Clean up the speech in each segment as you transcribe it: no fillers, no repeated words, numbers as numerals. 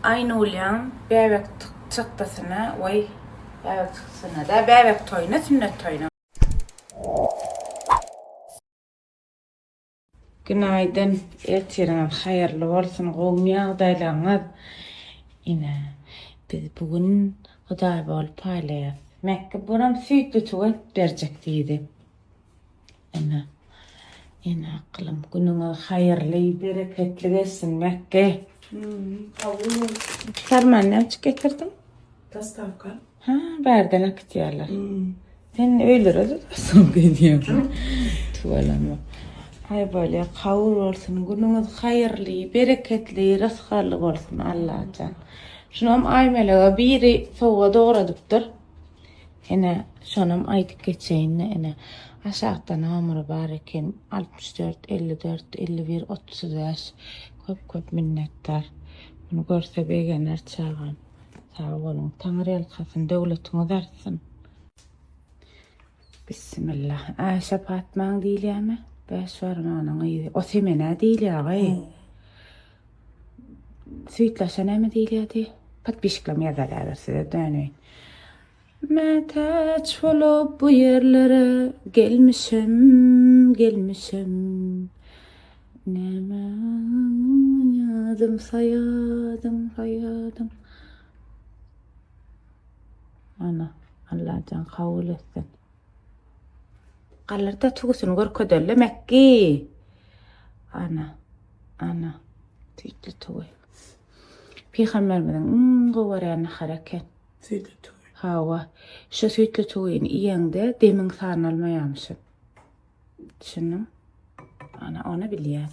Aýnulýaň bäbek çykdysyna, waý, bäbek çykdysyna däl, bäbek toýuna, sünnet toýuna. Günaýdyn, ertiriňiz haýyrly bolsun, gowumy ýagdaýlaryňyz? Ine, biz bu gün Hudaýbol paýlaýas. Mekge buram süýtli tüwi edip berjek diýdi. Ine, ene akylym, günüňiz haýyrly, bereketli geçsin, Mekge. Sarmany näme üçin getirdiň? Dostawka. Ha, bärden äkitýärler. Sen öýlere-de dostawka edýärsiň. Tüweleme. Aý bolýa, kabul bolsun. Günüňiz haýyrly, bereketli, rysgally bolsun, Allajan. Şunam Aýmelege biri sowgat ugradypdyr. Ene, şonam aýdyp geçeýin-de, ene. Aşakda nomery bar eken, 64 54 51 35. Köp-köp minnetdar. Muny görse begener çagam. Sag boluň. Taňry ýalkasyn, döwletiňiz artsyn. Bismillah. Äşe Patmaň diýilýärmi? Bäş barmagynyň yzy. O semenä diýilýär, gaý. Süýtlaşa näme diýilýärdi? Podpisçiklerim ýazarlar size döneýin. Mätäç bolup bu ýerlere gelmişem, gelmişem. Näme ýadym saýadym, saýadym. Ana, Allajan kabul etsin. Galyrda tüwüsini görkezeli Mekgi. Ana, ana, süýtli tüwi. Pygamberimiziň iň gowy görýän nahary eken. Süýtli tüwi. Hawa. Şu süýtli tüwini iýeňde demiň sanalmaýarmyşyn. Düşündiň? Ana, ony bilýän.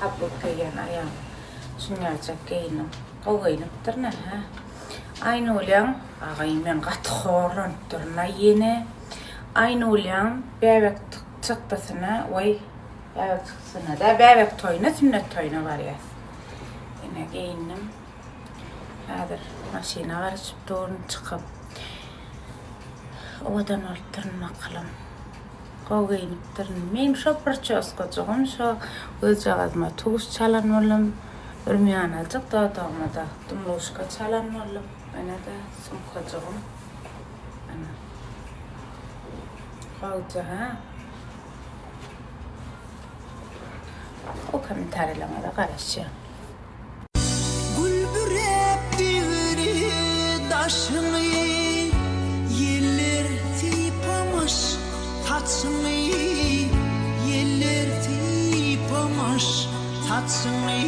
Kabluk geýýän aýam. Şunýaljak geýindim. Gowy geýnipdirin-ä, hä? Aýnulýaň, agaý men gaty horlanypdyryn-a ýene. Aýnulýaň bäbek çykdysyna, waý, bäbek çykdysyna däl, bäbek toýuna, sünnet toýuna barýas. Ine geýindim. Häzir maşyna garaşyp durun çykyp. Owadan bolupdyryn bakalym. Gowy geýnipdirin. Meň şo prçoskajygym şo gözjagazyma tuş çalan boldum. Rumýanajyk dodagyma-da dumluşka çalan boldum. Ine-de sumkajygym. Ana. Gowja hä? Gowy kommentariýalaryňyza garaşýan. Gül bürep degri daşyňy, Ýeller sypamyş saçyňy, Ýeller sypamyş saçyňy.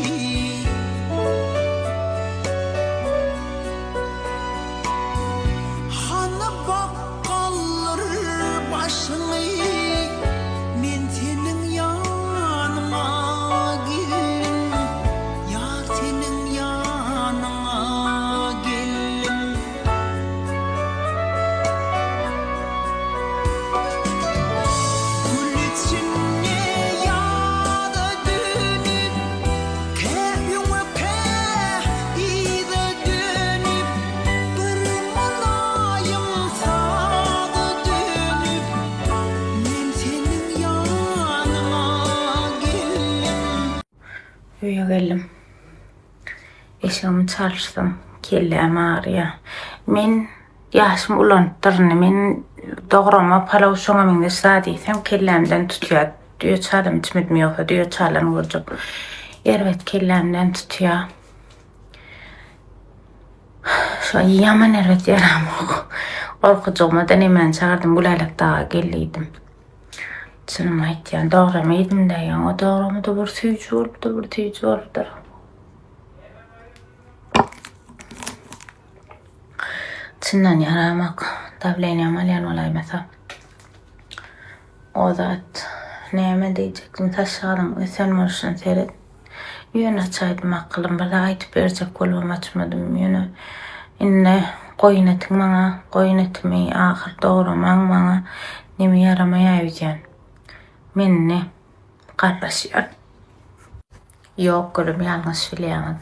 Hany bakgaldyr başyňy, Men seniň ýanyňa geldim, Ýar seniň ýanyňa geldim. Gül içinde ýaza dönüp, Kä öňe, kä yza dönüp, Bir mylaýym saza dönüp, Men seniň ýanyňa geldim. Öýe geldim. Eşigimi çalyşdym. Kelläm agyrýar. Men ýaşym ulanypdyr indi. Men dograma palaw şoňa meňzeş zat iýsem kellämden tutýar. Düýe çalam içmedim ýogsa düýe çalan görjek. Erbet kellämden tutýar. Şo ýaman erbet ýaramok. Gorkujygyma-da nemäni çagyrdym, Gülälek daga gel diýdim. Çynymy aýtýan, dograma iýdim-dä ýaňy. O dograma-da bir süýji bolupdyr, bir süýji bolupdyr. Çyndan ýaramok. Dawleniýam alýan bolaýmasa. O zat näme diýjekdim, saçlaryň ösen bolşuna seret. Ýöne açaýdym akylym bir zat aýdyp berjek bolubam açmadym. Ýöne indi goýun etiň maňa, goýun etimi ahyr dogramaň maňa neme ýaramaýar öýdýän. Men indi garraşýan. Ýok gülüm ýalňyş bilýäňiz.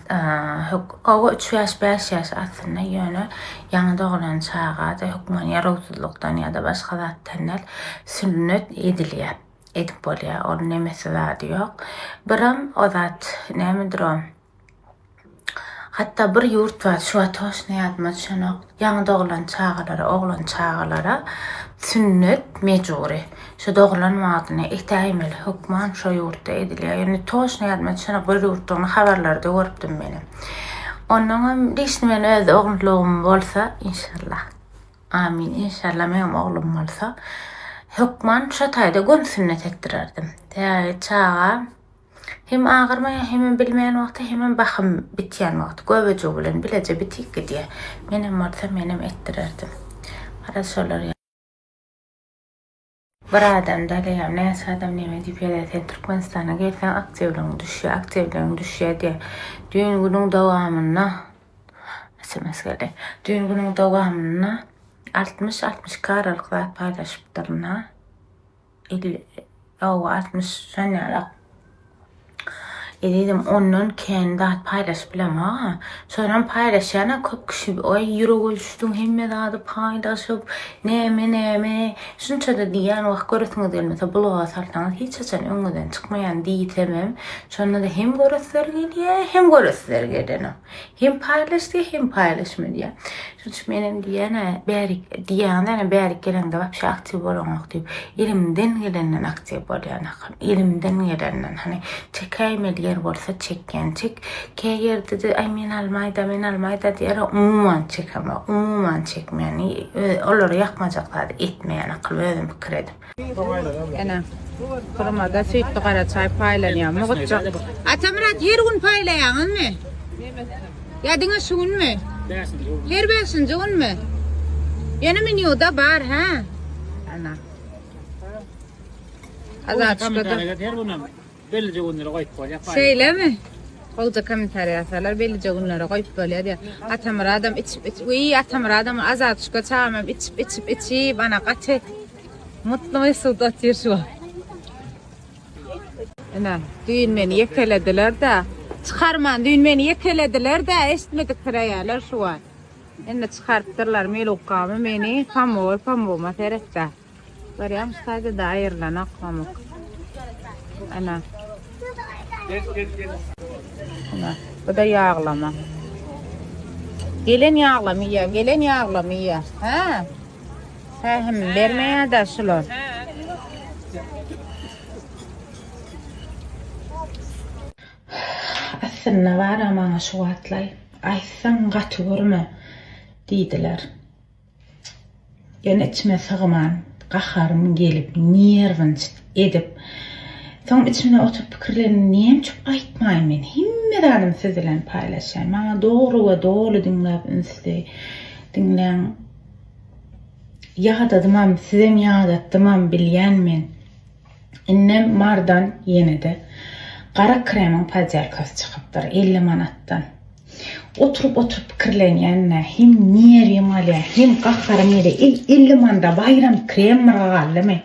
Hawa üç ýaş bäş ýaş aslynda ýöne ýaňy doglan çaga-da hökman ýarawsyzlykdan ýa-da başga zatdan däl sünnet edilýär. Edip bolýar. Ol nemesi zady ýok. Biram o zat nämedir o Hatda bir ýurt bar, şu wagt toşna ýadyma düşenok. Ýaňy doglan çagalara, oglan çagalara sünnet mejbury. Şu doglan wagtyny etäýmeli, hökman şo ýurtda edilýär. Ýöne toşna ýadyma düşenok, bir ýurtdygyny habarlarda görüpdim menem. Onnoňam lişni men öz oglum bolsa, inşallah. Amin, inşallah meňem oglum bolsa, hökman şo taýda göni sünnet etdirerdim. Sebäbi çaga Hem agyrmaýar, hemem bilmeýän wagty, hemem bahym bitýän wagty. Göbejigi bilen bileje bitip gidýär. Menem bolsa menem etdirerdim. Garaz şolar ýaly. Bir adam dälýam näçe adam neme diýip ýazýar sen Türkmenistana gelseň aktiwligiň düşýär aktiwligiň düşýär diýýär. Düýn günüň dowamynda sms geldi. Düýn günüň dowamynda 60 62 aralyk zat paýlaşypdyryn ha. 50, hawa, 60 şon ýalak. Ezizim, ondan kän zat paýlaşyp bilemok-a. Şonam paýlaşýan-a köp kişi, oý, ýürege düşdüň hemme zady paýlaşyp, näme-näme. Şunça-da diýýän, wah, göresiňiz gelmese bloga salsaňyz hiç haçan öňüňizden çykmaýan diýsemem, şonda-da hem göresleri gelýär, hem göresleri gelenok. Hem paýlaş diýýär, hem paýlaşma diýýär. Şonuň üçin menem diýýän-ä, bärik diýýäňiz ene bärik geleňde wapşe aktiw bolaňok diýip. Elimden gelenden aktiw bolýan akym. Elimden gelenden. Hany çekäýmeli ýer bolsa çekýän. Çek kä ýerde-de aý men almaýda, men almaýda diýer, umuman çekemok. Umuman çekmeýän. Olara ýakmajak zady etmeýän akym özüm pikir edip. Ene, gyrmada süýtli gara çaý paýlanýar. Mugutjak. Atamyrat her gün paýlaýaňyzmy? Ýa diňe şu günmi? Her bäşinji günmi? Ýöne menýuda bar, hä? Ana. Azatçykada. Her günem. Bellije günlere goýup bolýar. Şeýlemi? Gowja kommentariýa ýazsalar bellije günlere goýup bolýar diýýär. Atamyradam içip içip, wiý Atamyradam Azatuşka çagamam içip içip içip ana gaty mutly mesut otyr şu wagt. Ine, düýn meni ýekelediler-de. Çykarman düýn meni ýekelediler-de, eşitmedik sireýärler şu wagt. Indi çykarypdyrlar melukgamy meni pamugy pamugyma seret-de. Görýäňmi şu taýda-da aýrylanok pamuk. Ana. Ana, bu da ýaglama. Gelen ýaglama iýýär, gelen ýaglama iýýär. Hä? Pähim bermeýär-dä şular. Aslynda bar-a maňa şu wagtlaý, aýtsaň gaty görme diýdiler. Ýöne içime sygman, gaharym gelip, nerwinçit edip, soň içimden oturyp pikirlendim, näme üçin aýtmaýyn men, hemme zadymy siz bilen paýlaşýan, maňa dogry we doly diňläp ünsli diňläň. Ýadadymam, sizem ýadatdymam bilýän men. Indem Mardan ýene-de gara kremiň poddelkasy çykypdyr, 50 manatdan. Oturyp-oturyp pikirlenýän-dä, hem nerwim galýar, hem gaharym gelýär. Eý, 50 manada baýram krem bir galdymy?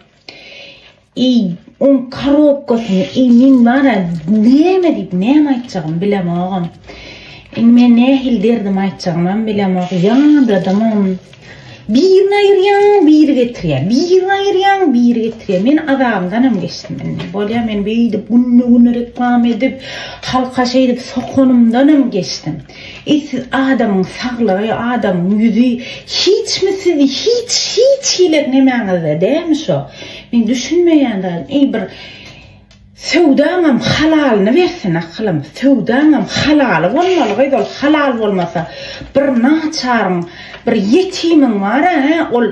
Eý, oň korobkasyny, eý, men bar-a, näme diýip, näme aýtjagymy bilemogam. Indi men nähili derdimi aýtjagymam bilemok. Ýadadymam. Birini aýyrýaň, biri getirýär. Birini aýyrýaň, biri getirýär. Men azabymdanam geçdim indi. Bolýar, men beýdip günde-güne reklama edip, halka şeýdip sokanymdanam geçdim. Eý, siz adamyň saglygy, adamyň ýüzi hiçmi sizi hiç, hiç hili nemäňizde dälmi şo? Men düşünmeýän zadym, eý bir Söwdaňam halalyny bersin akylym. Söwdaňam halaly bolmaly gyz ol halal bolmasa bir naçaryň bir ýetimiň bara hä ol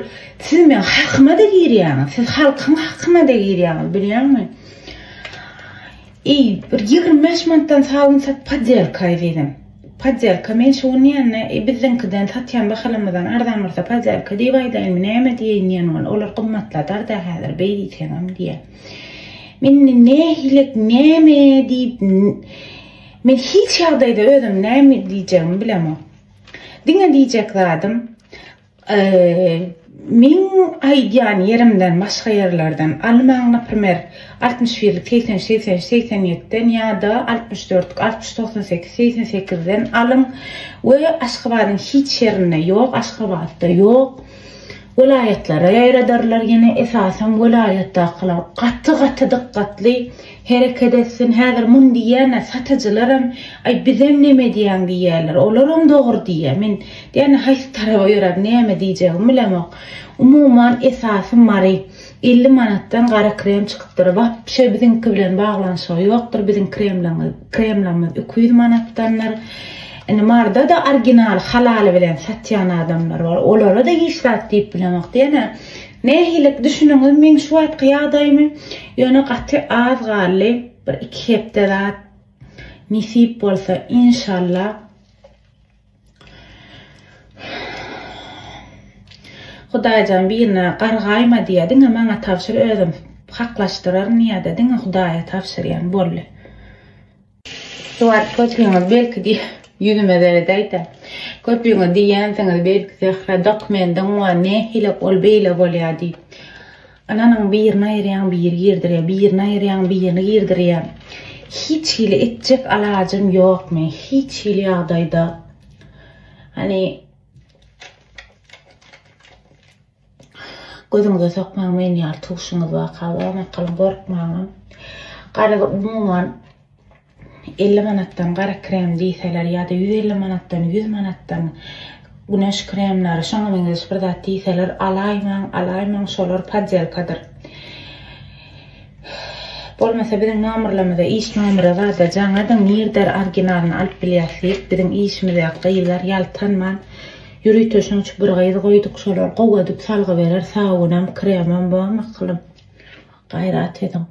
siz meň hakymada girýäňiz siz halkyň hakynada girýäňiz bilýäňmi. Eý bir 25 manatdan sabyn sat poddelka ezizim. Poddelka men şu gün diýende e, biziňkiden satýan bahalarymyzdan arzan bolsa poddelka diýip aýdaýynmy näme diýeýin diýen ol olar gymmatladarda häzir beý diýseňem diýýär. Men indi nähilek näme diýip men hiç ýagdaýda özüm näme diýjegimi bilemok. Diňe diýjek zadym meň aýdýan ýerimden başga ýerlerden almaň naprimer 61-lik 83 83 87-den ýa-da 64-lik 60 98 88-den alyň we Aşgabadyň hiç ýerinde ýok Aşgabatda ýok. Welaýatlara ýaýradarlar ýene esasam welaýatdakylar gaty gaty dykgatly hereket etsin häzir muny diýýänä satyjylaram aý bizem neme diýýäň diýýärler olaram dogry diýýär men diýýän haýsy taraba ýöräp näme diýjegimi bilemok umuman esasy Mary 50 manatdan gara krem çykypdyr wapşe biziňki bilen baglanşygy ýokdur biziň kremlerimiz kremlerimiz 200 manatdandyr indi Maryda-da original halaly bilen satýan adamlar bar olara-da hiç zat diýip bilemok diýene nähili düşüniňiz meň şu wagtky ýagdaýymy ýöne gaty az galdy bir iki hepde zat nesip bolsa inşallah Hudaýjan birine gargaýma diýýär, diňe maňa tabşyr özüm haklaşdyraryn diýýär-de, diňe Hudaýa tabşyrýan boldy. Suwat köpüňiz belki diý ýüzüme seredäýdä. Köpüňiz diýýänsiňiz belki Zöhre dokumendiň bar nähili ol beýle bolýar diýip. Ynanyň birini aýyrýaň biri girdirýär, birini aýyrýaň birini girdirýär. Hiç hili etjek alajym ýok men hiç hili ýagdaýda. Hani gözüňize sokmaň men ýaly tuşuňyz waka bolmakalyň gorkmaňam. Garaz umuman 50 manatdan gara krem diýseler ýa-da 150 manatdan, 100 manatdan güneş kremleri, şoňa meňzeş bir zat diýseler, alaýmaň, alaýmaň, şolar poddelkadyr. Bolmasa biziň nomerlerimize, iş nomeri barda jaň ediň, nirder originalyny alyp bilýäs diýip, biziň işimizdäki gyzlar ýaltanman ýörite şoň üçin bir gyz goýduk, şolar gowy edip salgy berer, sabynam, kremem bormy akylym. Gaýrat ediň.